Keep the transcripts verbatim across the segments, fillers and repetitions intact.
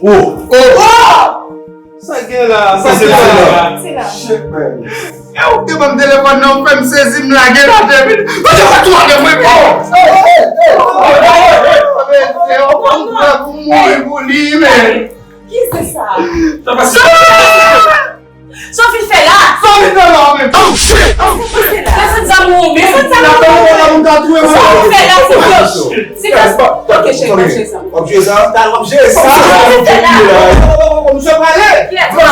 Oh! Oh! Sa gen la? Sa gen la? Se la. Shit, man. E ou te ban m telefòn nan, ou fè m sezi, m lage l atè vit. Mwen te konn tou lage mwen. Oh! Oh! Oh! Ou pran pou mouri pou li, men. Ki se sa? Sa pase. Sa w vin fè la? Sa w vin fè la, men? Oh, shit! Sa se zam ou, men. Sa se zam ou, men. Sa w vin fè la, se fòs. Se fòs. Ok, cheri, w ap jere sa. W ap jere sa? W ap jere sa. Sa w vin fè la? Misye prale. Yes. Sa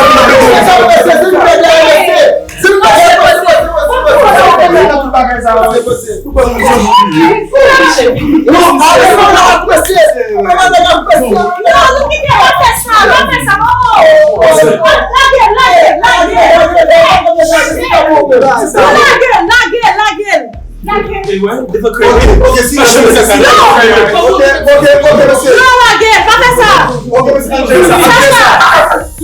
w vin fè la, mesye? Si m pa se pase, si m pa se pase, si m pa se pase, tout bagay sa yo se pase. Pou kòman misye mouri? Non, ale, non, non, ap prese. Ou pa nèg ap prese. Non, nou kite, pa fè sa, pa fè sa, non. Lage, lage, lage. Lage, lage, lage. Lage. Ok, ok, si, si, si, si. Non. Ok, ok, ok, mesye. Non, lage, pa fè sa. Ok, mesye, ann jere sa.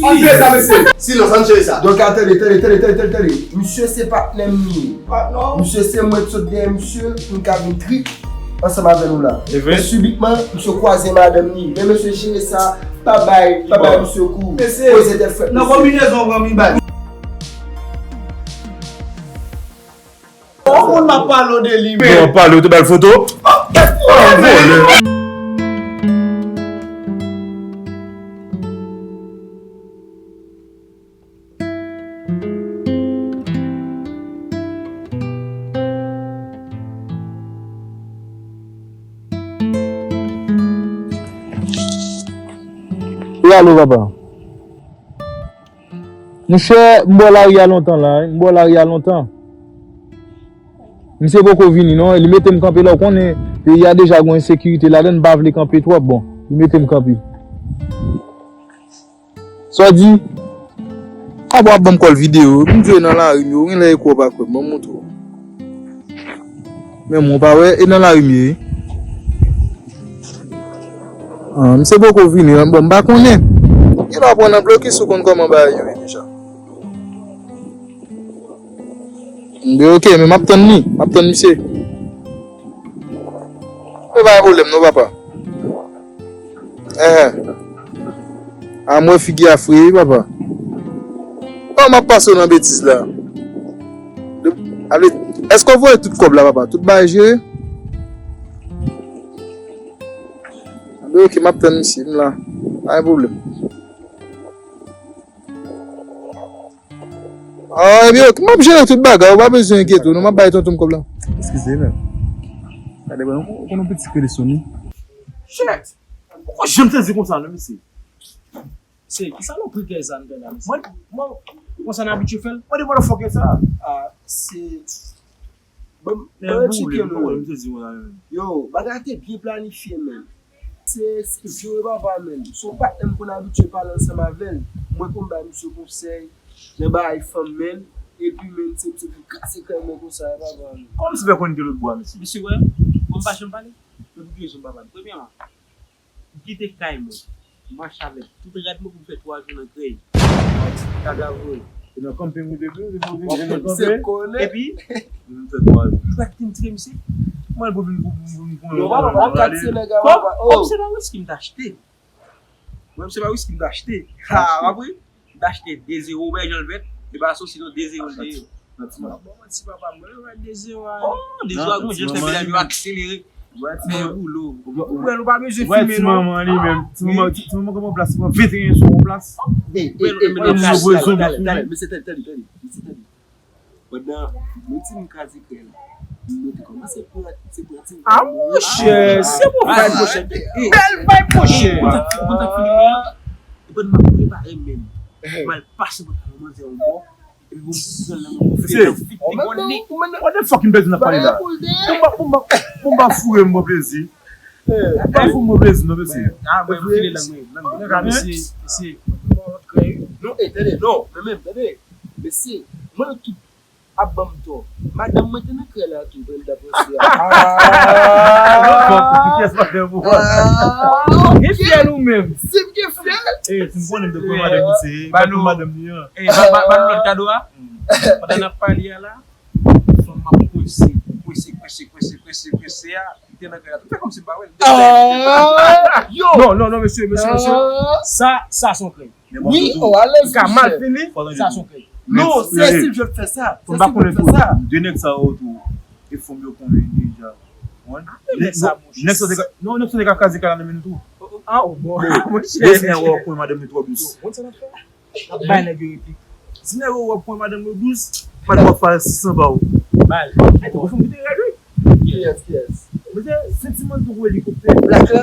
Ann jere sa, mesye. Silans, ann jere sa. Donk, a, tande, tande, tande, tande, tande, tande. Misye se patnè m li ye. Patnè w? Misye se mwen ki sot dèyè misye, pou m ka vin trip ansanm avè nou la. E vre? Men sibitman, misye kwaze madanm li. Men mesye jere sa, pa bay, pa bay misye kou. Mesye, poze tèt frèt, nan mesye. Konbinezon, pran mi bay. Yon moun m ap pale w de li, men. Bon, pale, ou te ba l foto? Oh, vòlè. E alo, papa? Monchè, m bò lari a lontan la, wi. M bò lari a lontan. Misye poko vini, non. Li mete m kanpe la, ou konnen, peyi a deja gen ensekirite ladan, m pa vle kanpe twòp, bon. Li mete m kanpe. Sa w di? A, bon, ap ban m kòl videyo. M di w e nan lari m ye, ou genlè e kwè w pa kwè m, ban m montre w. Men mwen pa wè, e nan lari m ye, wi. Ah, misye poko vini, bon, m pa konnen. Genlè w ap pran nan blokis, ou konn kòman bagay yo ye deja. Mwen, ok, men m ap tann li, m ap tann misye. E pa gen pwoblèm non, papa. Enhen. A, m wè figi a fre wi, papa. Oh, m ap pase w nan betiz la. Ale, èske w voye tout kòb la, papa? Tout bagay jere? Anben, ok, m ap tann misye, m la. Pa gen pwoblèm. Ah, ebyen, ok, m ap jere tout bagay, ou pa bezwen enkyete w, non, m ap bay tonton m kòb la. Eskize, men. Gade, bon, ou konn yon piti kre de soni. Shit! Ou janm sezi konsa, non, mesye. Se, ki salopri kè sa n fè la, mesye? Mwen, mwen, konsa n abitye fè l? Mwen, de motherfucker sa. Ah, se, bon, men ban yo tcheke nou. Yo, bagay te byen planifye, men. Se, se vye papa, men. Se yon patnè m konn abitye pale ansanm avè l. Mwen konn bay misye konsèy nan bagay fanm, men. Epi, men, se misye ki kase kè mwen konsa, papa, men. Kòman misye fè konn de lòt bò a, mesye? Mesye, wè, mwen pa janm pale. Men pou ki rezon m pa pale? Premyèman, m kite kay mwen, m mache avèk tout rad mwen pou m fè twa jou nan grèy. Kadav mwen. E nan kanpe m te vin, e nan kanpe. Epi, m fè twa jou. Li pa kite m tire misye. Mwen pou vin, pou vin, pou vin, pou vin. Kòm, kòm se pa wiski m t achte. Mwen, se pa wiski m t achte. Ha, w ap ri? M t achte de zewo, ou wè jan l vèt? E pa sa, sinon de zewo l te ye. Nan ti manman. Bon, mwen ti papa, mwen wè de zewo a. Oh, de zewo a, gon jan l fè medam yo akselere. Fè woulo. Ou wè, nou pa bezwen fimen, non. Ti manman li menm. Ti manman, ti manman kòman plas, pran venteyen sou yon plas. Ey, ey, ey, mesye, tande, tande, tande, tande. Pandan nou ti m kraze krè la, nou te kòmanse pran, se pran ti m. Ah, monchè, se bon vibe, monchè. Bèl vibe, monchè. Ou konn sa k fini mwen an? Ou konn m ap prepare menm. Mwen al pase pantalon manzè yon bò, epi pou m pran nan yon bò fè nan fit li konn li. What the fuck m bezwen ap pale la? Bon, ba, bon, ba, bon, ba foure m bon plezi. Ba foure m bon plezi, non, mesye. Ah, mwen, mwen file lang mwen. Lang mwen, mesye, mesye. Non, e, tande, non, men menm, tande. Mesye, mwen tout ap ban m tò. Madanm mwen te nan krè la tou, pandan m t ap rantre a. Ah! Pyès madanm ou a. Ah! Gen fyèl ou menm? Si m gen fyèl? Eh, si m konnen m te pran madanm misye, ba nou madanm li an. Eh, ba, ba, ba nou lòt kado a. Pandan n ap pale a la, fanm m ap prese, prese, prese, prese, prese, prese a. Te nan kay la tou. Fè kòmsi m pa wè l. Ah! Yo! Non, non, non, mesye, mesye, mesye. Ah! Sa, sa se yon krim. Wi, oh, alèz, ka mal fini, sa se yon krim. Non, se Silvio k fè sa. Fò n pa konnen tou. De nèg sa yo tou. E fanm yo konnen deja. Nèg sa, monchè. Nèg sa te ka, non, nèg sa te ka kraze kay la nan men nou tou. Ah, oh, bon. Monchè. Mesye, w ap konnen madanm nou twò dous. Yo, konn sa n ap fè? N ap bay nèg yo replik. Si nèg yo wè w ap pran madanm yo dous, madanm w ap fè sis san ba w. Bay. Ay, te gon fanm ki te rèd, wi. Kiyès, kiyès? Mesye, sentiman tou kou elikoptè. Blak la.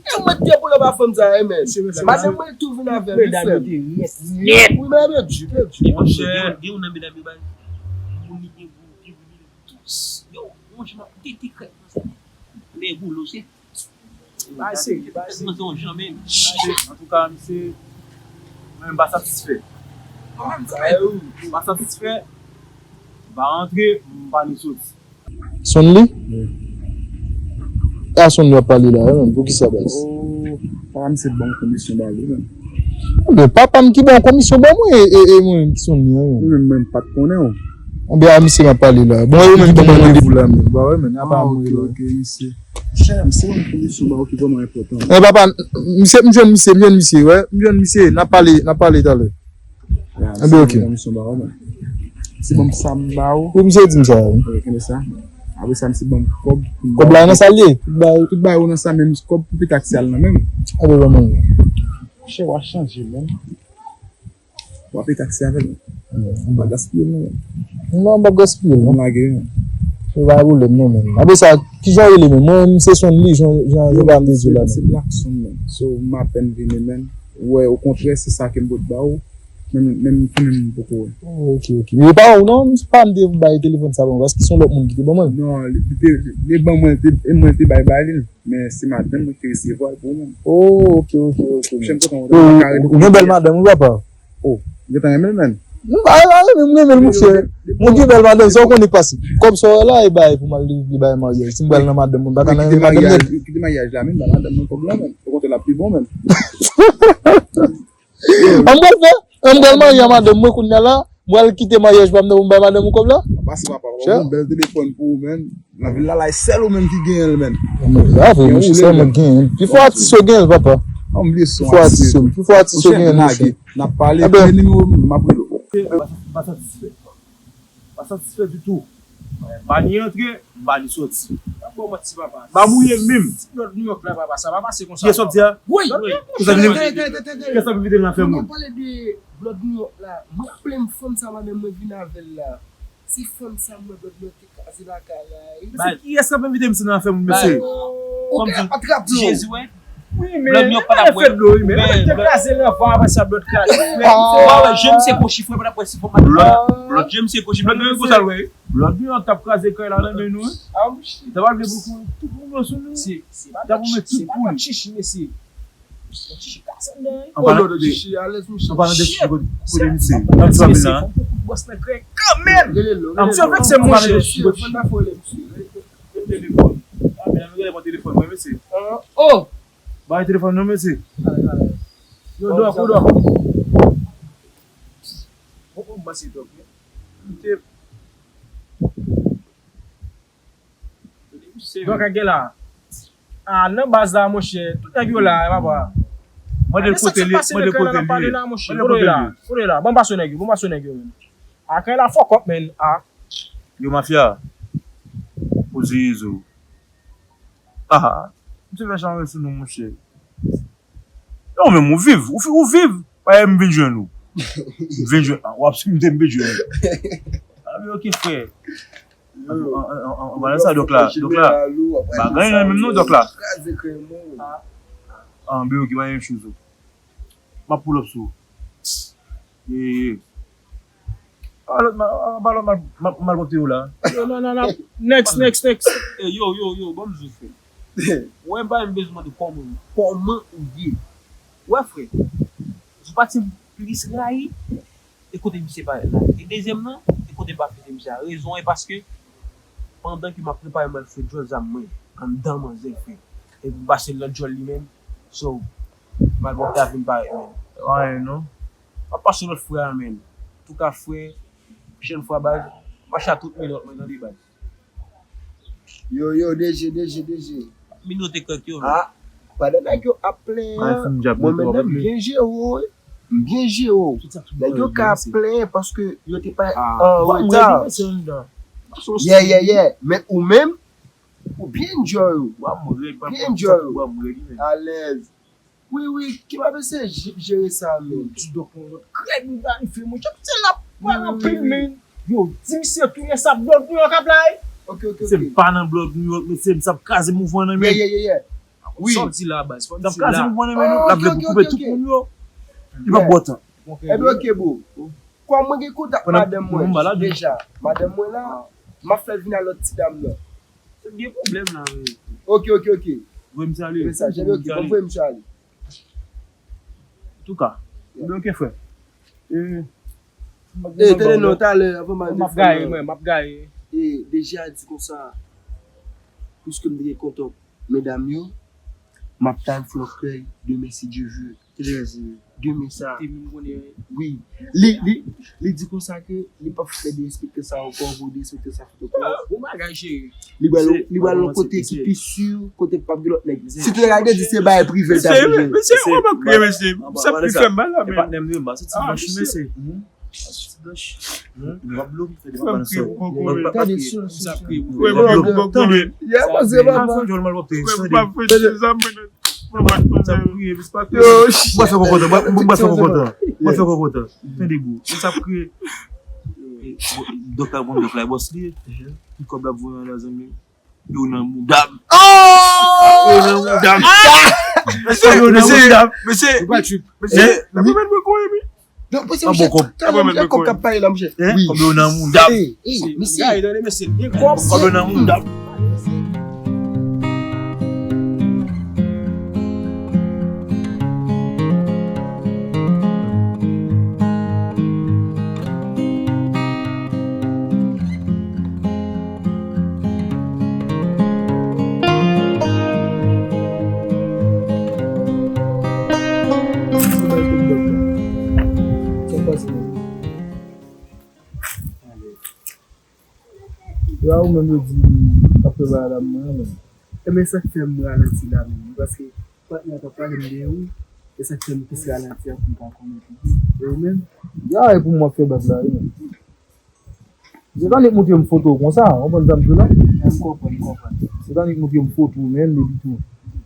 E mwen te pou lè ba fanm sa, e men. Madanm mwen tou vin avè l, wi, frè m. Nèt. Wi, madanm yo di, yo di. Monchè. Gen youn nan medam yo bay. Moun li gen gou, gen gou, li dous. Yo, monchè, m ap tete krèk nan sa. Lè gou lo, se Bay serye, bay serye. Mwen se yon jan menm. Antouka, misye, mwen, m pa satisfè. M pa satisfè. M pa rantre, m pa ni soti. Sonn li? E a Sonn li w ap pale la, wi, menm. Poukisa, baz? Oh, papa m se ban m komisyon ba li, menm. Ebyen, papa m ki ban w komisyon ba mwen, e, e, e mwen menm ki Sonn li an, menm. Mwen menm, mwen pa t konnen w. Ebyen, a misye m ap pale la. Bon, e ou menm ki ban mwen randevou la, menm. Ba wè, menm, apa mwen la. Ok, ok, misye. Chè, m se yon komisyon ba ou ki vrèman enpòtan. E papa, misye, m jwenn misye, m jwenn misye, wè. M jwenn misye, n ap pale, n ap pale talè. Anben, ok. Komisyon ba ou, men. Se ban m sa m ba ou. Wi, misye di m sa, wi. Ok, kenbe sa. Apre sa, misye ban m kòb pou m ba ou. Kòb la nan sa l ye? Tout bagay, tout bagay ou nan sa, menm kòb pou peye taksi a l nan menm. Anben, ban mwen. Chè, w a chanje, menm. W ap peye taksi avè l. M pa gaspiye l non, menm. Non, m p ap gaspiye l non. M lage l. Se pa pwoblèm non, menm. Apre sa, kijan w rele menm? Mwen, m se Sonn li, jan, jan, jan pa m te di w la, menm. Se Blackson, menm. So, m apèn vini, menm. Ou wè, okontrè, se sa ke m pot ba ou. Menm, menm, menm, m poko wè. Oh, ok, ok. Men e pa ou non, m pa m te bay telefòn sa ban mwen, paske se yon lòt moun ki te ban mwen l. Non, li, li te, li ban mwen, li te, e mwen te bay ba li l. Men se madanm mwen ki te resevwa l pou mwen. Oh, ok, ok, ok. Chè m kontan ou gen bèl madanm, wi, papa. Oh, m gentan renmen l, menm. M pa renmen, m renmen l, monchè. Mwen gen bèl madanm, sa w konnen k pase. Kòb sa w wè la, e bay pou m al li bay maryaj. Si m pral nan madanm mwen, m pa ka nan madanm nèg. Kite maryaj la, menm, ba madanm mwen kòb la, menm. Okontrè, l ap pi bon, menm. An m pral fè, an m pral marye a madanm mwen kounye a la, m pral kite maryaj pa m nan pou m bay madanm ou kòb la. Pase papa, papa, yon bèl telefòn pou ou, menm. Nan vil la, la, e sèl ou menm ki genyen l, menn. Sa vre, monchè, sèl mwen ki genyen l. Pi fò atis yo genyen l, papa. Pi fò atis yo, pi fò atis yo genyen l, monchè. N ap pale, men nimewo m, m ap rele w. M pa satisfè. M pa satisfè ditou. M pa ni antre, m pa ni soti. Pa ba w manti, papa. M pa mouye menm. Ti blòd New York la, papa, sa pa pase konsa. Kiyès w ap di a? Wi. Kiyès w ap vin di? Kiyès w ap envite nan afè moun? N ap pale de blòd New York la. Mwen raple m fanm sa madanm mwen vin avè l la. Se fanm sa mwen blòd mwen te kraze lakay la. Se kiyès k ap envite misye nan afè moun, mesye? Ou ka atrap non. Jezi, wè. Wi, men blòd New York pa t ap wè. Fè dlo, wi, men te kraze l anvan, apre sa blòd kraze. Wè, wè, je misye kwochi, frè, pa t ap wè si fò pa. Blòd, blòd je misye kwochi, blòd New York konsa l wè. Blòd New York t ap kraze kay la nan men nou, wi. T ap vle pou tout moun sou nou. T ap pou met tout pou li. Chichi, mesye. Yon ti chita san dan. An palan de chichi, alèz, mesye. An palan de chichi kote misye. An ti fami la. Bòs nan krè kanmenm. An ti fè se mwen. Telefòn. An men gade mwen telefòn mwen, mesye. Oh. Bay telefòn non, mesye. Yo, dòk, ou dòk. Bon, bon, bon, se dòk, men. Dòk ak gen la. Ah, nan baz la, monchè. Tout nèg yo la, papa. Mande l kote li, mande l kote li ye. Kote la, kote la. Bon, pa sou nèg yo, bon, pa sou nèg yo, men. Ah, kay la fuck up, men. Ah. Yo, mafya. Poze rezo. Ah, misye fè change sou nou, monchè. Non, men ou viv, ou, ou viv. Pa m vin jwenn ou. M vin jwenn, ah, w ap si m te m vin jwenn ou. Ah, men ok, frè. An, an, an, an, an, sa, dòk la, dòk la. Bagay nan menm non, dòk la. An, ben, ok, pa gen chouzo. M ap pull up sou ou. Ye, ye. Alò, m a, alò, m a, m a, m a monte yo la. Yo, non, non, non. Next, next, next. Ey, yo, yo, yo, ban m di w, frè. Wè, m pa menm bezwen mande kòman, kòman ou ye. Wè, frè. Ou pati m plis rayi. E kote misye parèt la. E dezyèm nan, e kote m pa kite misye a. Rezon e paske pandan ke m ap prepare m al fè djòl zam mwen anndan manzè, frè. Epi m pase l nan djòl li menm. So, m al monte avyon m parèt menm. Anyen non. M ap pase lòt frè a menm. Antouka frè, pwochèn fwa baz, m mache a tout menòt mwen tande baz. Yo, yo, D G, D G, D G. Minote kèk yo. Ah, pandan nèg yo ap plenyen an, mwen menm, m byen jere w, wi. M byen jere w. Nèg yo ka ap plenyen paske yo te pa an reta. Yeah, yeah, yeah. Men ou menm, ou byen enjoy ou. Byen enjoy ou. Alèz. Wi, wi, ki pa bezwen je- jere sa, men. Ti dòk yon lòt krèd li ba li fè, monchè. Se l ap pran anpil, men. Yo, di misye tounen sa blòd nou yo k ap la, wi. Ok, ok, ok. Se m pa nan blòd nou yo, men se m sa ap kraze mouvman nan, men. Yeah, yeah, yeah, yeah. Wi. Sa w di la, baz, fò w di la. Sa ap kraze mouvman nan, men, nou. L ap vle pou koupe tout moun yo. Li p ap bon tan. Ebyen, ok, bro. Kòm mwen gen kontak madanm mwen deja, madanm mwen la, m ap fè l vin a lòt ti dam nan. Se gen pwoblèm la, men. Ok, ok, ok. Voye misye ale. Mesaj, ok, ok, voye misye ale. Antouka, ebyen, ok, frè. E, tande non, talè, avan m al defann mwen, m ap gaye. E, deja di konsa, piske m te gen kontak medam yo, m ap ta fè yon krèy demen, si Dye vle. Demen sa. Wi. Li, li, li di konsa ke li p ap fè derespekte sa ankò, pou derespekte sa fèt ankò. Bon bagay, cheri. Li pral, li pral yon kote ki pi si, kote p ap gen lòt nèg. Si te gade di se bagay prive l t ap jere. Mesye, ou pa kriye, mesye. Sa pi fè mal la, men. E patnè m yo, m pa soti manch, mesye. Pase ti blanch. Li pa blo m, fè li pa ban sa. Tande, sou, sou, sou. Tande. Yeah, pase, papa. Sa kriye, sa kriye. Mwen fè konkontan, mwen fè konkontan. Mwen fè konkontan. Tande, bro. Sa kriye. Dòk la, bon, dòk la, bòs li. Ki kòb la voye an la, zanmi. Yo nan mouda m. Yo nan mouda m. Mesye, yo nan mouda m. Mesye, mesye, mesye, la pèmèt mwen konyen, wi. Non, mesye, mesye, tande, kòb k ap pale la, mesye. Wi. Kòb yo nan mouda m. Mesye, kòb yo nan mouda m. Yo a ou menm yo di ap fè bagay la mwen menm. Ebyen sa k fè m ralanti la menm, paske patnè a t ap pale m de ou, e sa k fè m plis ralanti a pou m pa konnen tou. E ou menm? Ya, e pou m w ap fè bak la wi menm. Se tannik montre m foto w konsa, w konprann sa m di w la? M konprann, m konprann. Se tannik montre m foto w menm, epi tou.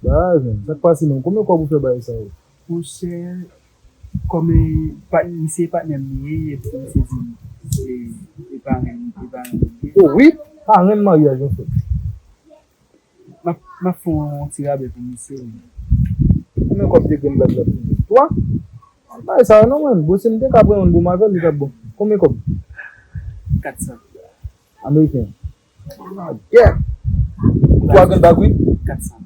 Bagay menm, sa k pase menm? Konbyen kòb ou fè bagay sa yo? Monchè, kòm e pa, misye patnè m li ye, epi misye di m, e, e parenn, e parenn li ye. O wi, parenn maryaj an fèt. M ap, m ap fè yon ti rabè pou misye wi. Konbyen kòb te gen blag la pou li? Twa? Bay sa non mwen, bon si m te ka pran youn pou m avè l, li t ap bon. Konbyen kòb? Kat san. Ameriken. Yeah. Twa gen bag wi? Kat san.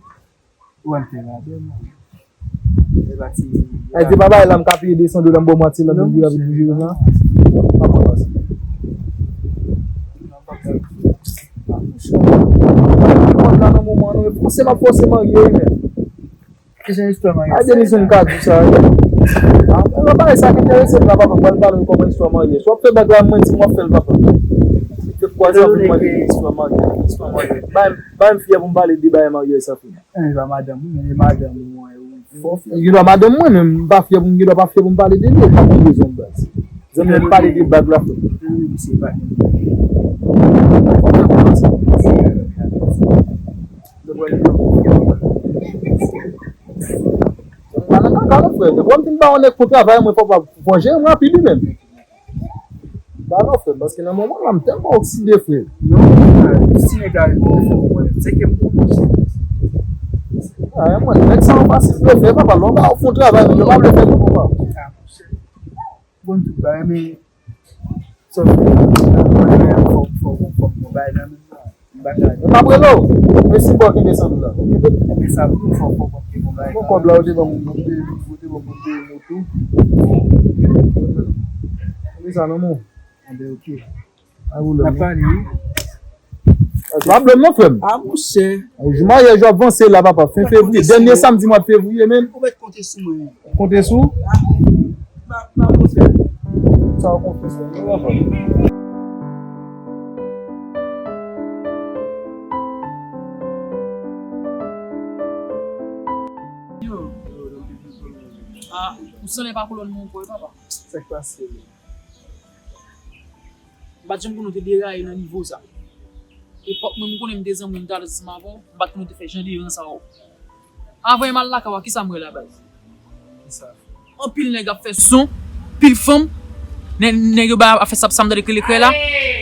Ou wè m fè rabè non. E pa ti. Ay, di pa bay la, m ka peye de san dola, m ba w mwatil la, m vin vire avèk boujere la. Pa pran pase. Kòb la nan moman nou, e fòse m ap fòse marye wi menm. Kijan istwa marye? Ay, Denison ka di sa wi. Ah, mwen pa sa k enterese m la, papa, m pral pale w kòman istwa marye. Si w ap fè bag la, mwen di m w ap fè l, papa. Se kwa sa pou mwen istwa marye, istwa marye. Bay m, bay m fyè pou m pale de bagay marye sa pou mwen. E pa madanm ou, men e madanm ou an, ou fò fyè. Gen dwa madanm mwen, men m pa fyè pou m, gen dwa pa fyè pou m pale de li, ou pa konn rezon baz. Zanmi m pale de bag la frè. Wi, wi, se pa. Mwen nan kaka non frè. Depi w ap fin ba yon nèg pou travay mwen, fò pa fò jere m rapid wi menm. Ba non frè, paske nan moman la m tèlman okside frè. Non, frè, si nèg la rekonèt fè w konnen, se ke m konnen. A, mwen, nèg sa yon fasil blofè, papa, lè w ba w fon travay, yo pa vle fè non, papa. A, monchè. Bon, tout bagay, men, sòf, fò, fò, fò, fò, fò, bagay nan men. M ap rele w. Men si m ba w kenbe san dola. Kenbe sa pou fò, fò, fò, fò, bagay. Bon, kòb la, ou te ban m, ou te, ou te ban m, ou te, ou tou. Kenbe sa nan men w. Anben, ok. N ap pale, wi. Pa blòm non, frè m. A, monchè. Jou maryaj yo ap vanse la, papa. Fen fevriye, dènye samdi mwa de fevriye, menm. Ou mèt konte sou mwen. Konte sou? Pa, pa konfyans. Sa w konfyans la, non, papa. Ah, ou sanble pa kolòn mwen ankò, wi, papa. Sa k pase, menm? M pa t janm konnen w te deraye nan nivo sa. Epòk mwen, m konnen m te zanmi w, m t al ansanm avè w, m pa t konnen w te fè jan de ran sa yo. Avan m al lakay w, kisa m wè la, baz? Kisa? Anpil nèg ap fè son, pil fanm. Nè-, nèg yo ba ap fè sa, sa m tande krele krele la.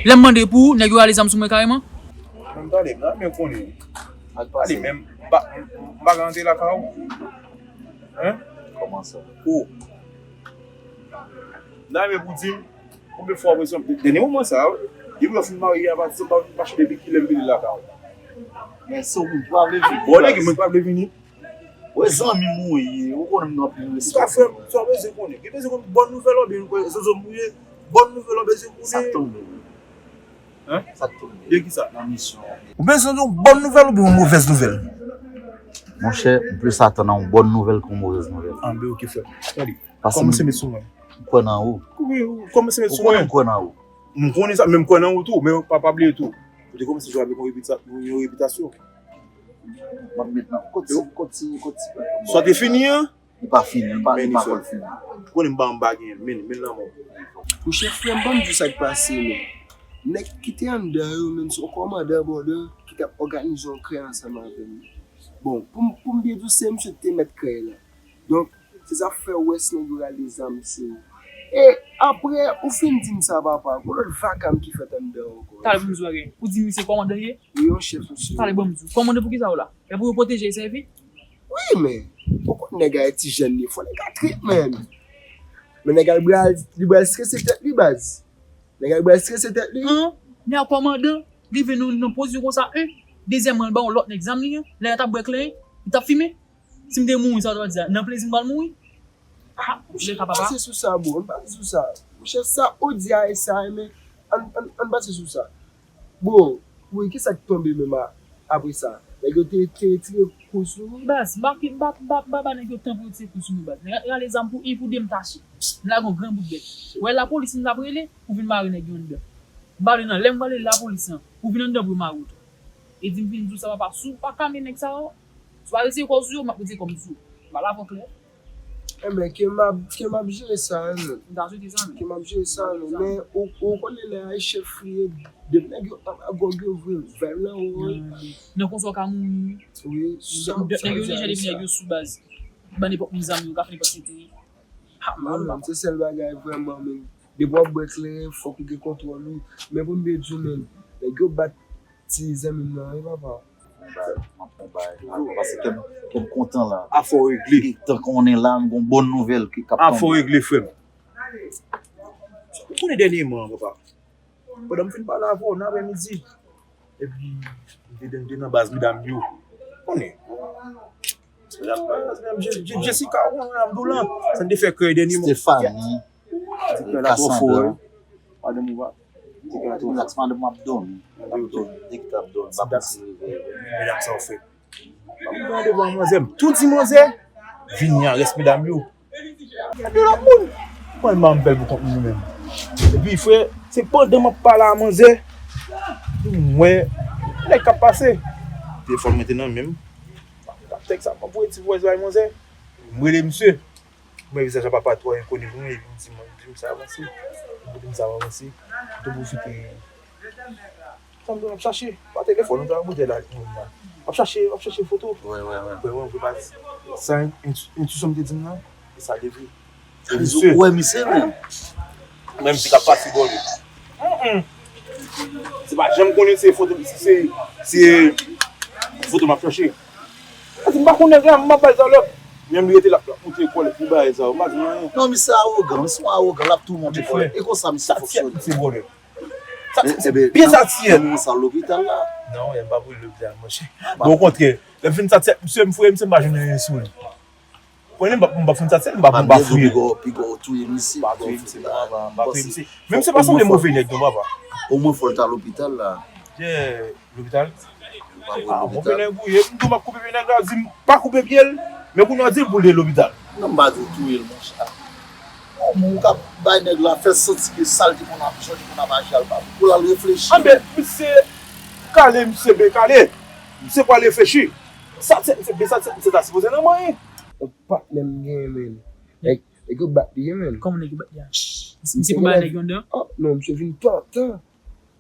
Lè m mande pou ou, nèg yo rale zam sou mwen kareman. Mwen m tande, m ta renmen konnen. Tande, men m pa, m pa ka rantre lakay ou. Hein? Kòman sa? Ou. M ta renmen pou di m, konbyen fwa, pa egzanp, dènye moman sa, depi lè w fin marye a, pa egzanp, pa, pa chante depi kilè m vini lakay ou. Men si w pa vle vini, bon, nèg, mwen pa vle vini. Ou zanmi m ou ye, ou konnen m gen anpil respè. Sa frè m, sa w bezwen konnen. Gen bezwen konnen bòn nouvèl oubyen zozo m ou ye? Bòn nouvèl ou bezwen konnen? Sa k tonbe? Hein? Sa k tonbe? De ki sa? Nan misyon an. Ou bezwen yon bòn nouvèl oubyen yon movèz nouvèl? Monchè, m plis atann a yon bòn nouvèl ke yon movèz nouvèl. Anben, ok, frè m. Gade, kòmanse met sou mwen. M kwè nan ou. Wi, ou kòmanse met sou mwen. Ou konnen m kwè nan ou. M konnen sa, men m kwè nan ou tou, men pa, pa bliye tou. Ou te kòmanse jwe avèk yon repita-, yon repitasyon. M ap met nan, kot ti, kot ti, kot ti. Sa te fini an? Li pa fini, li pa, li pa fini. Ou konnen m pa anba gen, men, men lanmò. Monchè, frè m, ban m di w sa k pase, men. Nèg ki te anndan yo, menm se yon kòmandan bòdè ki t ap òganize yon krèy ansanm avè m. Bon, pou m, pou m byen di w, se misye ki te mèt krèy la. Donk, se sa k fè w wè si nèg yo rale zam sou ou. E apre, ou fin di m sa, papa, gon lòt vakam ki fèt anndan ankò. Talè pou m di w bagay. Ou di misye kòmandan ye? Wi, yon chèf, misye. Talè ban m di w. Kòmandan pou kisa w la? E pou yo pwoteje e sèvi? Wi, men, ou konn nèg Ayiti jèn li, fò nèg a trip, menn. Men nèg a li pral, li pral strese tèt li, baz. Nèg a li pral strese tèt li. An, nèg kòmandan, li vin nan, nan pozisyon konsa, en. Dezyèmman, l ba yon lòt nèg zam li an. Lè l t ap bwè kleren, li t ap fimen. Si m te mouri, sa w t ap di a? Nan plezi m pral mouri? Ah, monchè, ann pase sou sa, bro, ann pase sou sa. Monchè, sa ou di a e sa, men ann, ann, ann pase sou sa. Bro, wi, kisa k tonbe menm a-, apre sa? Nèg yo te, te retire kou sou nou? Baz, m pa, m pa, m pa, m pa ba nèg yo tan pou yo tire kou sou nou, baz. Nèg yo rale zam pou en, pou de, m tache. M lage yon gran bout bèt. Wè lapolis m t ap rele, pou vin mare nèg yo anndan. M pa rele nan lè m prale lapolis lan, pou vin anndan pou yo mare w tou. E di m vin di w sa, papa, si w pa kalme nèg sa yo, si w pa retire kò w sou yo, m ap retire kò m sou ou. M pale avè w klè. Enben, ke m ap, ke m ap jere sa, non. M ta swete sa, men. Ke m ap jere sa, non. Men, ou, ou konnen lè a, chèf li ye, depi nèg yo anba gòg yo vre, vèv lan, ou. Nan konsa w ka mouri. Wi, sa, nèg yo deja depi nèg yo sou baz. Ban nenpòt moun zam yo, ka fè nenpòt senteri. Ha, m pa. Se sèl bagay vrèman, men. Depi w ap bwè kleren, fòk ou gen kontwòl ou. Men pou m byen di w, men, nèg yo bat ti zanmi m nan, wi, papa. M ap fè yon bagay, m ap fè yon bagay. Paske kè m, kè m kontan la. Afè w regle. Tank konnen la, m gon bòn nouvèl ki, k ap tonbe. Afè w regle, frè m. Ou konnen dènyèman, papa, pandan m fin pale avè w nan aprèmidi, epi m te, m te nan baz medam yo. Konnen. Medam, medam Je-, Je-, Jessica, ou konnen, ap di w lan. Sa n te fè krèy dènyèman. Stephanie. Ti krèy la twò fò, wi. Madanm ou pa. Ti krèy la twò fò. Relax, madanm w ap dòmi. L ap dòmi. Nèg la ap dòmi. Pa kontinye reveye. Medam sa w fè. M pran randevou ak manzè, m tou di manzè, vini a rès medam yo. Gade lòt moun. Mwen, m bèl pou kont mwen menm. Epi, frè, se pandan m ap pale a manzè, m wè nèg k ap pase. Telefòn mwen te nan men m. M t ap tèks ap voye ti voice bay manzè. M rele misye. M wè vizaj la pa twò enkoni pou mwen, epi m di, mwen, di m sa avanse. M di m sa avanse. M te pwofite. Tann m ap chache, pa telefòn, ou ta boutèy la, moun nan. M ap chache, m ap chache foto. Wè, wè, wè. Wè, wè, wè, baz. Sa, en-, en-, entwisyon m te di m nan, e sa te vre. E misye. Ou wè misye, menm? Menm si k ap pase bò li. Mm, mm. Se pa janm konnen se foto, se, se foto m ap chache. Sa di m pa konnen nèg la, m ap bay zalòp. Menm li rete la, l ap montre kò l pou bagay sa yo. M pa di l anyen. Non, misye awogan, misye yon awogan, l ap tou montre kò l. E konsa misye fonksyone. Sa ti bòlè. Sa ti, byen sa ti ye. Nan moman sa lopital la. Non, m pa pou lopital, monchè. Bon, okontrè, lè m fin sa ti, misye, m fouye misye, m pa jwenn anyen sou li. Konnen m pa, m pa fin sa ti, m pa, m pa fouye. Piga w touye misye, piga w touye misye, m pa touye misye. Men misye pa sanble move nèg non, papa. Omwen fò l ta lopital la. Yeah. Lopital? Ah, move nèg ou ye. M tou m ap koupe pye nèg la, di m pa koupe pye l, men kounye a w di l pou l te lopital. Non, m pa di w touye l, monchè. Kòman ou ka bay nèg la fè santi ke sa l te konn ap, jan l te konn ap aji a, l pa pou l al reflechi? Anben, misye kale, misye byen kale. Misye pral reflechi. Sa tèt misye byen, sa tèt misye ta sipoze nan manyen. Yon patnè m genyen, men. Nèg, nèg yo bat li, wi, menn. Kòman nèg yo bat li a? Misye pran bagay nèg yo anndan? Oh, non, misye vin pantan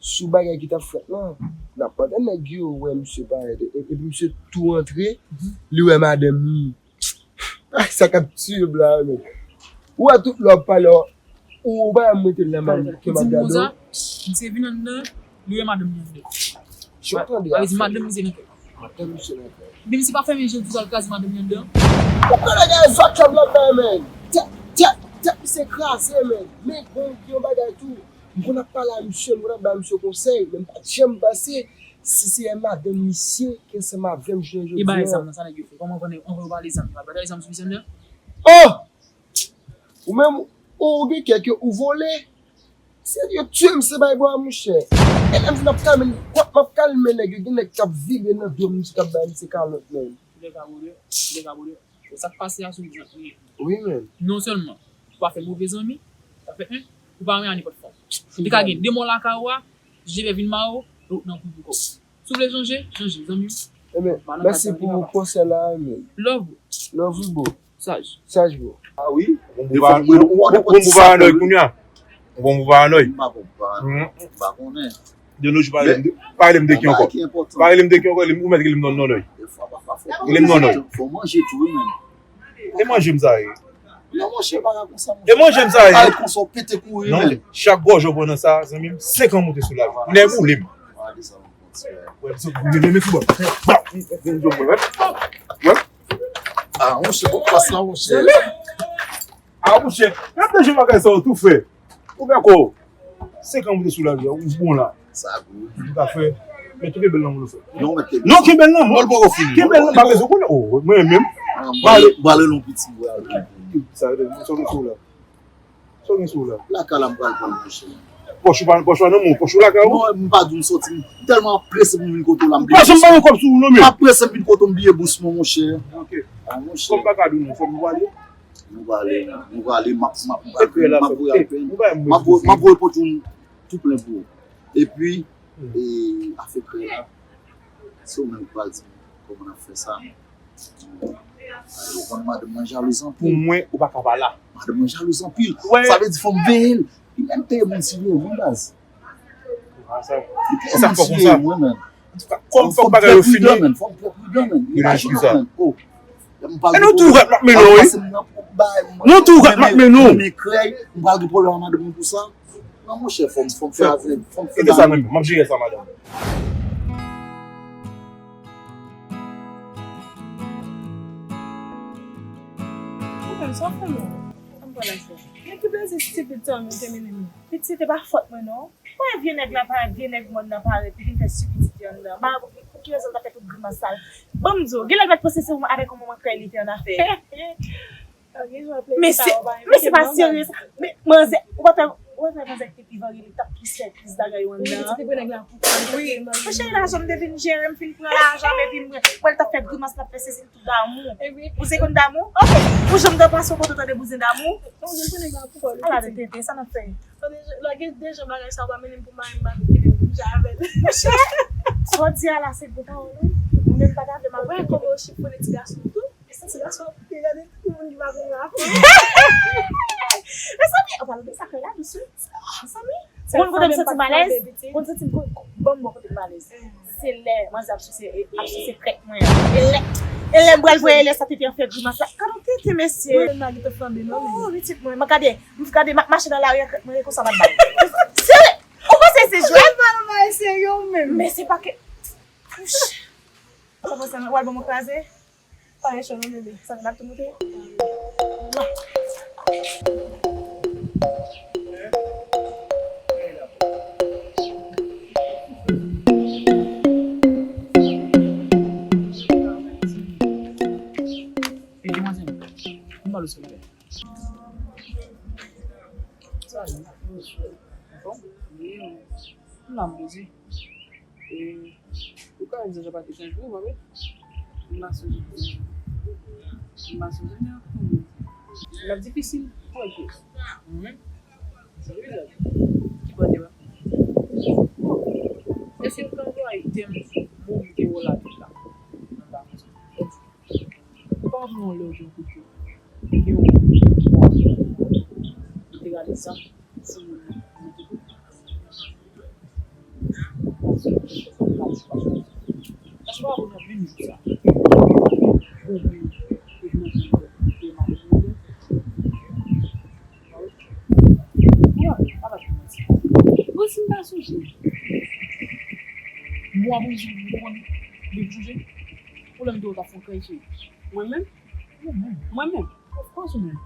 sou bagay ki t ap fèt lan. N ap pantan nèg yo wè misye parèt. E, epi misye tou antre, li wè madanm li. Ay, sa k ap tiye m la, menn. Ou wè tout lè w ap pale, ou, ou pa janm mete l nan m ke m ap gade w. Misye vin anndan, li wè madanm li anndan. Ou tande afè. Madanm misye nan kay. Madanm misye nan kay. Epi misye pa fèmen je l tou, sa l kraze madanm li anndan. Ou konnen gen zòt chanm nan kay, menn. Tèt, tèt, tèt misye kraze, menn. Men bon, gen yon bagay tou. M konn ap pale a misye, m konn ap bay misye konsèy, men m pa t janm panse si se madanm misye ki ansanm avè m jounen jodi a. E bagay zam nan, sa nèg yo fè? Kòman anvan, anvan yo pale zam, yo pa bay zam sou misye anndan? Oh! Ou menm, ou, ou gen kè ke ou vole. Se yo tye m, se bay bwa, monchè. E lè m fin ap kalme, m ap kalme nèg yo, gen nèg k ap vibre nan do m, misye k ap bay misye kalòt, menn. Kilè ka vole, kilè ka vole. Sa k pase a sou egzanp wi. Wi, menn. Non sèlman ou pa fè move zanmi, sa fè en, ou pa renmen a nenpòt fanm. Li ka gen de mò lakay ou a, jere vin mare w, e w nan kou pou kò w. Si w vle chanje, chanje, zanmi m. Ebyen, mèsi pou konsèy la, menn. Love. Love you, bro. Saj. Saj, bro. Ah wi. Bon, bon, bon, bon, paranòy kounye a. Bon, bon, paranòy. M pa bon paranòy. M pa konnen. De nos jours, pa rele m de, pa rele m de ki ankò. Pa rele m de ki ankò, ou mèt rele m non, non, non. Rele m non, non. Fò manje tou, wi, menn. E manje m sa ye. Non, monchè, pa ka konsa, monchè. E manje m sa ye. Ay, konsa, w pete kouri, non, menn. Chak gòje w pran nan sa, zanmi m, senk an moute sou lavi. Nèg ou boule m. Wè, m sot boule, men, men, sou bò. Wè. Ah, monchè, bon pas la, monchè. Ah, monchè, gad nan jan bagay sa yo tou fè. Ou dakò? Senk an moute sou lavi a, ou bon la. Sa gou. Ou ka fè. Men tou kenbe l nan men w, frè. Non, men kenbe. Non, kenbe l nan men w. Mwen poko fini. Kenbe l nan, pa bezwen konnen. Oh, mwen menm. Bale, bale non piti, bral. Sa vle di, sa w gen sou w la. Sa w gen sou w la. Lakay la, m pral pran l, monchè. Pòch ou pa, pòch ou pa nan men w, pòch ou lakay ou? Non, m pa di w m sòti. M tèlman prese pou m vin kote w la, m bliye. Pa janm ba yon kòb sou ou, non, men. M ap prese m vin kote w, m bliye bous mwen, monchè. Ok. Ah, monchè. Kòm pa ka di w non, fò m pale. Nou prale, nou prale, m ap, m ap, m ap voye apèl. M ap voye, m ap voye pòt yo tou plen pou ou. Epi, e, afè krèy la, se ou menm ki pral di m kòman n ap fè sa. Ou konn madanm nan jalouz anpil. Pou mwen, ou pa ka pa la. Madanm nan jalouz anpil. Sa vle di fò m veye l. Li menm peye moun si veye mwen, baz. Sa fò konsa. Kòm fòk bagay yo fini. Yo nan chita. E nou tou rat m ap mennen w, wi. Nou tou rat m ap mennen w. Non, monchè, fò m, fò m fè avè, fò m fè. Kite sa menm, m ap jere sa, madanm. Ou menm, sa w fè menm? Ann pale avè m. Men ki plezi stipid sa w te mennen m. Pitit, se pa fòt mwen, non. Wè vye nèg la parèt, vye nèg mòn nan parèt, li vin fè stipidite anndan. M pa konprann pou ki rezon l t ap fè tout grimas sa l. Ban m di w, genlè l pa t panse se ou avèk yon manman krèy li te annafè. Mesye, mesye pa serye sa. Men manzè, ou pa t wè, ou pa t wè manzè ki te pi varye, li t ap plis fè plis bagay yo anndan. Wi. Monchè, lajan m te vin jere, m fin pran lajan m epi m wè l t ap fè grimas, l ap fè sesi. Damou. Bouzen konn damou? Ok. Ou janm t ap pase yon kote w tande bouzen damou? Ala de tenten, sa n ap fè? Tande, lè gen de jan bagay sa yo pa mennen m pou mari m pa vin kenbe m kouje avè l. Monchè, sa w di a la se gwo pawòl, wi. Ou menm pa t avè m ap wè kòman yo chifone ti gason tou. E sa ti gason ap gade tout moun ki pa konn rafe. Mezanmi, an palan de sa, kè la dous, wi. Mezanmi. Ou konn kote m santi m alèz? Ou konn santi m, ban m bon kote m alèz. Se lè manzè ap souse, ap souse krèk mwen an. E lè, e lè m pral voye lè sa tete an fè grimas la. Gad yon tete, mesye. Mwen menm la gentan flanbe non men. Oh, pitit mwen, m gade, m gade, m ap mache nan lari a krèk mwen, e konsa m ap bay. Se, ou panse se jwèt? Mwen pa nan bagay serye menm. Men se pa ke, sa panse mwen, w al ban mwen kraze? Pa gen cho non bebe, sa vin ap tou moute. E demwazèl, m ba l sou lè. Sa ye? Anfòm? Wi. M la m poze. E, ou ka wè m deja pa te chanje pou ou, pa vre? M pa sonje pou ou. M pa sonje, men, hmm. L ap difisil pou wè pyès. Mwen menm? Sa vle di ki bò te wè? Èske ou ka anplwaye tèm mo m te wè w la tout la? Mwen pa konn sa. Ou pa konprann yon lè w gen yon kout je. Gen yon, Sa, se mwen. Èske w pa konn menm jou sa? Ou menm, ou menm, ou menm. Bon, si m pa sonje. Mwen, bon, si m konn, depi sonje. Ou lè m te wè w t ap fè yon kay, cheri. Mwen menm? Mwen menm. Mwen menm? Of course, ou menm.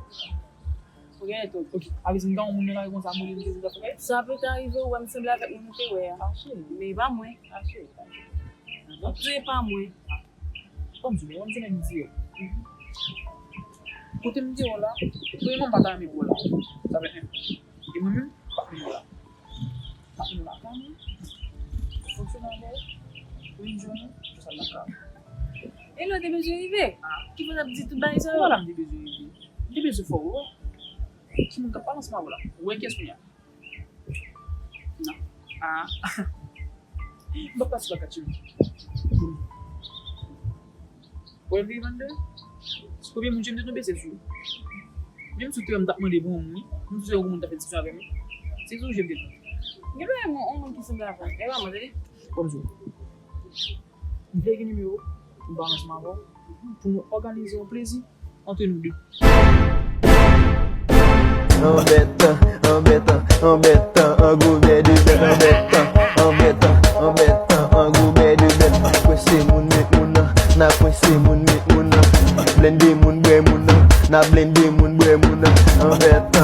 Ou genyen tout. Ok, a vle di m ta yon moun nan lari konsa, mwen menm, m te wè w t ap fè kay? Sa pete rive, ou wè m sanble avèk moun ou te wè a. A, cheri. Men e pa mwen. A, cheri. Ou di e pa mwen. Ban m di w, ban m di nèg m di yo. Kote m di yo la, premyèman m pa ta renmen pou w la. Sa fè en. E mwen menm, m pa renmen w la. M pa renmen w la. Kòman? Fonksyonè avè w, menm jan nou, jis al lakay. E lè w te bezwen rive? Ki fè w t ap di tout bagay sa yo? Wala m te bezwen rive. M te bezwen fè w wè. Ki moun k ap pale ansanm avè w la? Ou wè kiyès kounye a? Non. Ah. M p ap pase pa kat cheri. Wè m te vande. Premye moun je m te tonbe se sou ou. Menm si w te wè m t ap mande pou yon moun, wi. Menm si w te wè yon moun t ap fè diskisyon avè m, wi. Se sou je m te tonbe. Gen pa yon moun ki sanble avè w. E pa mwen, tande. Kòm si w. M vle gen nimewo w, m pale ansanm avè w, pou nou òganize yon plezi ant nou de. Anbèt, anbèt, anbèt, an gwo bè de bèt. Anbèt, anbèt, anbèt, an gwo bè de bèt. N a kwense moun met moun nan, n a kwense moun met moun nan. Blende moun bwè moun nan, n a blende moun bwè moun nan. Anbèt,